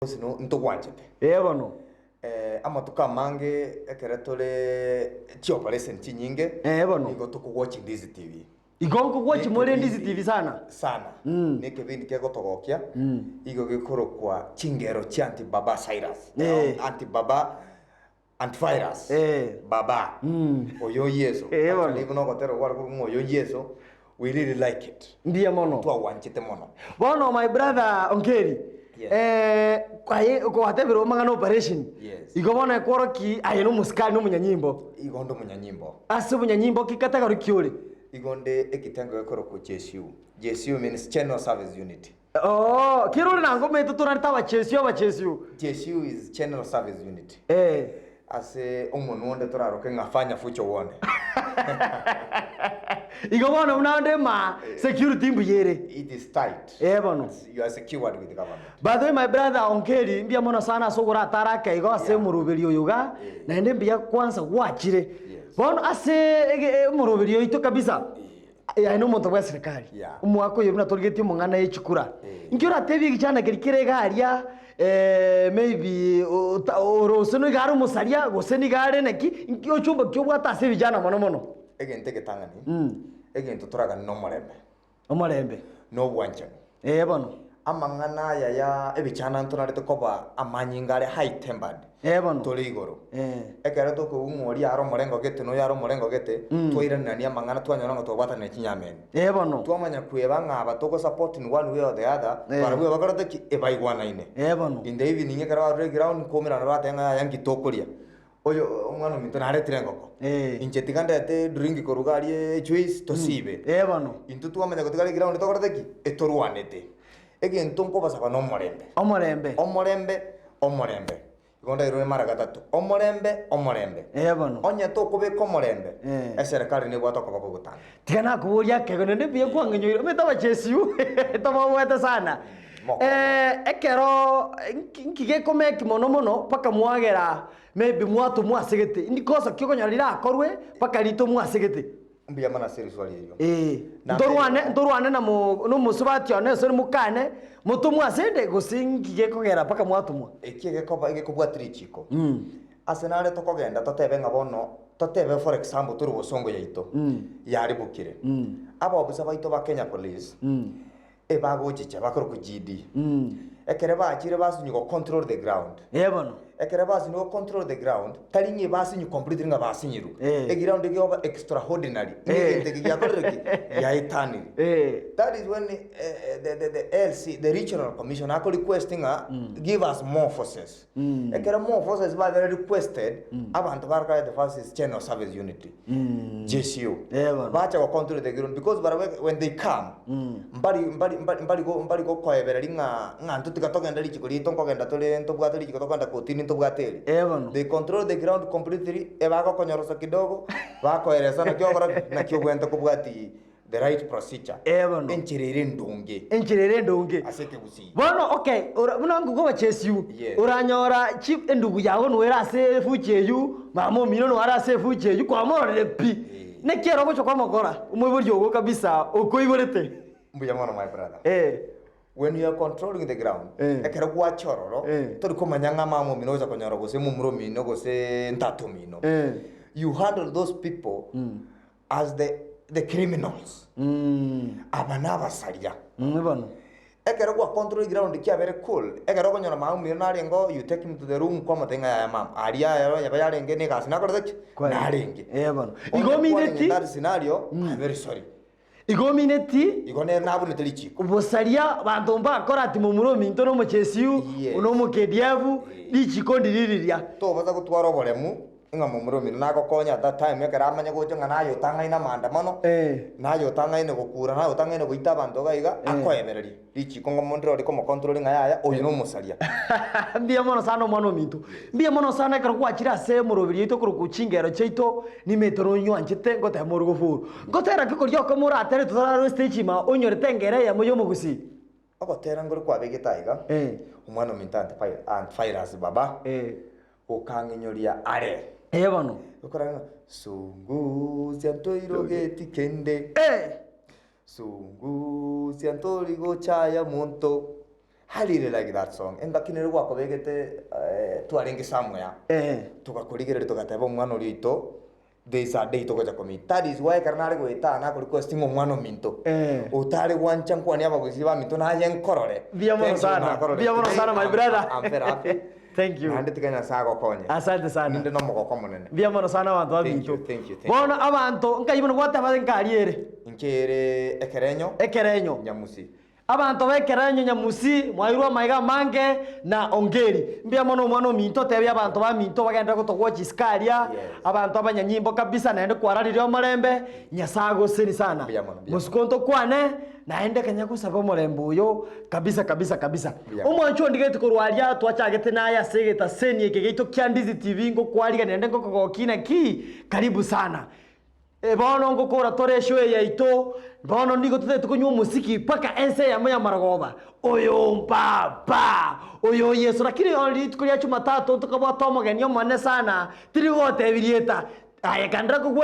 Gose no ntogwanchete. Ee bono. Amatuko amange ekere tore chioperation chinyinge Ee bono. nigo tokowatch Ndizi TV. Igo nkowatch more Ndizi TV sana. Sana. Na ekebindi kegotogokia igo gekorokwa chingero chia Aunty Baba Cyrus. Eh. Aunty Baba Antivirus. Eh. Baba. Oyo Yeso. Eh, bono. Actually buna ogotera kware korwa ng'a oyo Yeso, we really like it. Mbuya mono. Twagwanchete mono. Bono my brother Onkeri, Yes. eh, aye gwatebire omang'ana operation. Yes. Igo bono ekworoki aye na omosikari na omonyanyimbo. Igo nde omonyanyimbo. Ase obonyanyimbo ki category ki ore? Igo nde ekitengo gekorokwa JSU. JSU means General Service Unit. Oo, kera ore na ngoma etotorarete abachesio abachesio. JSU is General Service Unit. Eh. Ase omonwa onde toraroke ng'a fanya fucho uone. Igo bono buna onde ma security mbuya ere. It is tight. Eh bono. You are secured with government. By the way my brother Onkeri mbuya mono sana ase ogoratara ake igo ase Yeah. omoroberi oyo iga Eh. naende mbuya kwanza gwachire. Yes. Bono ase ege omoroberi oito kabisa. Aye nomonto bw'eserekari, Yeah. omwaka oyo buna torigetie omong'ana ye chikura. Eh. Inki oratebie egichana keria kere iga aria eh, maybe ota ore gose niga are omosaria gose niga are naki, inki ochumba ki obwate ase ebichana mono mono? Egento egetang'ani, egento toraganie nomorembe, Omorembe. na obwanchani. Ee bono. Amang'ana aya ya ebichana ntonarete koba amanyinga are high tempered Ee bono. tore igoro. Eh. Ekero tokoigwa ng'a oria are omorengo gete na oyo are omorengo gete, twairanania amang'ana twanyora ng'a twabwatanire chinyameni. Ee bono. Twamanya kweba ng'a aba togosupport in one way or the other, Eh. barabwo ebakorete ki? Ebaigwanaine. Ee bono. In the evening ekero barure eground nkoumera nabo bateba ng'a yaya nki tokoria. Oyo omwana ominto naretire engoko, Eh. inche tiga ndete edrink korwa iga aria ejuice tosibe. Ee bono. Intwe twamanya gotigara eground tokorete ki? Etorwanete. Egento nkobasaba nomorembe. Omorembe. Omorembe, omorembe. Igo ndairore mara gatato. Omorembe, omorembe. Ee bono. Onye tokobeka omorembe, Eh. eserekari nebwate okoboko gotanga. Tiga nakoboria akego naende mbuya kwang'inyoire omanyete abachesiu tobaboete sana. Moko. Eh, ekero nki nki gekomeki mono mono mpaka mwagera maybe mwatomwa ase gete, ndikosa ki okonyora rirakorwe mpaka ritomwe ase gete. Mbuya mono ase riswali erio. Ee, Namba ntorwane eyemo. ntorwane na mo na omosubati one ase mokane, motomwe ase ende gose nki gekogera mpaka mwatomwa? Eki egekoba egekobwati richiko. Ase nare tokogenda totebe ng'a bono, totebe for example tore bosongo yaito, yaribokire. Abaofisa baito ba Kenya Police, ebagochicha bakorokwa GD. Ekere bachire basinyu go control the ground. Ee bono. Ekere basinyu go control the ground, tari ng'a ebasinyu completely ng'a basinyirwe. Eh. Eground egeoba extraordinary. Ng'a Eh. egento eke giakorire ki? Giaetanire. Eh. That is when eh, the, the, the LC, the regional commission, ako request ng'a give us more forces. Ekero more forces babere requested, abanto barakare the first is General Service Unit, GSU. Eh, bono. Bacha go control the ground because barabwo when they come, mbari mbari mbari mbari go mbari gokoebereria ng'a ng'a intwe tiga togende richiko riaito nkogenda tore ntobwate richiko tokogenda kotini ntobwate eri. Eh, bono. They control the ground completely, ebagokonyorosa kidogo, bakoeresa naki ogokora ki, naki obwenerete kobwati The right procedure. Ee bono. Enchera ere endonge. Enchera ere endonge. Ase ekegusii. Bono okay, ora buna nkokoba chesiu, Yes. oranyora chi endugu yago noere ase efuchi eywo, mama omino noare ase efuchi eywo, kwamororire pi. Eh. Naki ere ogocha kwamokora, omoibori ogo kabisa okoiborete. Mbuya mono my brother. Eh. When you are controlling the ground, Eh. ekero gwacha ororo, Eh. tori komanya ng'a mama omino ogocha konyora gose momura omino gose ntata omino. Eh. You handle those people as the the criminals. Aba nabasaria. Mm, bono. Ekero gwa control eground kiabere cool, ekero okonyora mama omino narenge oo, you take him to the room kwamotebia ng'a yaya mama, aria ero yaba yarenge na egasi nakorete ki? Kware. Narenge. Eh, bono. Onye Igo kwarenge omineti, in that scenario, I'm very sorry. igo omineti, Igo nere nabunete richiko. bosaria banto mbakora ati momura ominto na omochesiu, Yes. na omokediabu, Eh. richiko ndiri riria. Tobasa gotwara oboremu, Ng'a momura omino nagokonye at that time ekero amanye gocha ng'a naye otang'aine amaandamano, Eh. naye otang'aine gokura, naye otang'aine goita abanto iga iga, akoebererie richiko ng'a omonto ore komocontrol ng'a yaya oyo nomosaria. Mbuya mono sana omwana ominto. Mbuya mono sana ekero gwachire ase omoroberi oito korwa chingero chiaito, nimete nonywanchete ngoteba ore gofuru. Ngotera ki koria okomo oratere totararwa estage ime onyorete engero eyemo ya omogusii? Ogotera nkore kwabegete aiga, Eh. omwana ominto antifi- antivirus baba, Eh. Gokang'inyoria are. Ee bono. Gokora ng'a sungusia ntoirogeti kende. Ee. Sungusia ntori gochaya monto. I really like that song. Engaki nere gwakobegete eh, twarenge somewhere. Eh. Togakorigereria togateba omwana oria oito there is a day togocha komeet. That is why ekero nare goeta aa nako request ng'a omwana ominto Eh. otare gwancha nkwanie abagusii baminto naye nkorore. Mbuya mono Thank you, sana. nakororete. Mbuya mono sana, my I'm- brother. I'm very happy. Thank you. Naende tiga Nyasaye agokonye. Asante sana. Ninde nomogoko omonene. Mbuya mono sana abanto Thank baminto. you, thank you, thank you. Bono abanto nkai bono gwateba nkari ere? Inche ere ekerenyo. Ekerenyo. Nyamusi. Abanto b'ekerenyo Nyamusi, mwairwe amaiga amange na Ongeri. Mbuya mono omwana ominto otebie abanto baminto bagenderere gotogwocha isiko aria, Yes. abanto abanyanyimbo kabisa naende kwararirie omorembe, Nyasae agoseseni sana. Mbuya mono, mbuya Mosiko ntokwane, naende kanya gosaba omorembe oyo kabisa kabisa kabisa. Mbuya mono. Omwancho ondigeti korwa aria twachagete naye ase egetaseni eke giaito kia Ndizi TV ngokwarigania naende ngokogokia naki, karibu sana. Bono ngokora tore eshow eye yaito, bono nigo totagete konywa omosiki mpaka ense eyemo ya marogoba, oyo mpapa, oyo Yeso. Lakini bono rituko ria jumatatu ntokabwate omogeni omonene sana, tiri gogotebi rieta, aye kandera kogwa.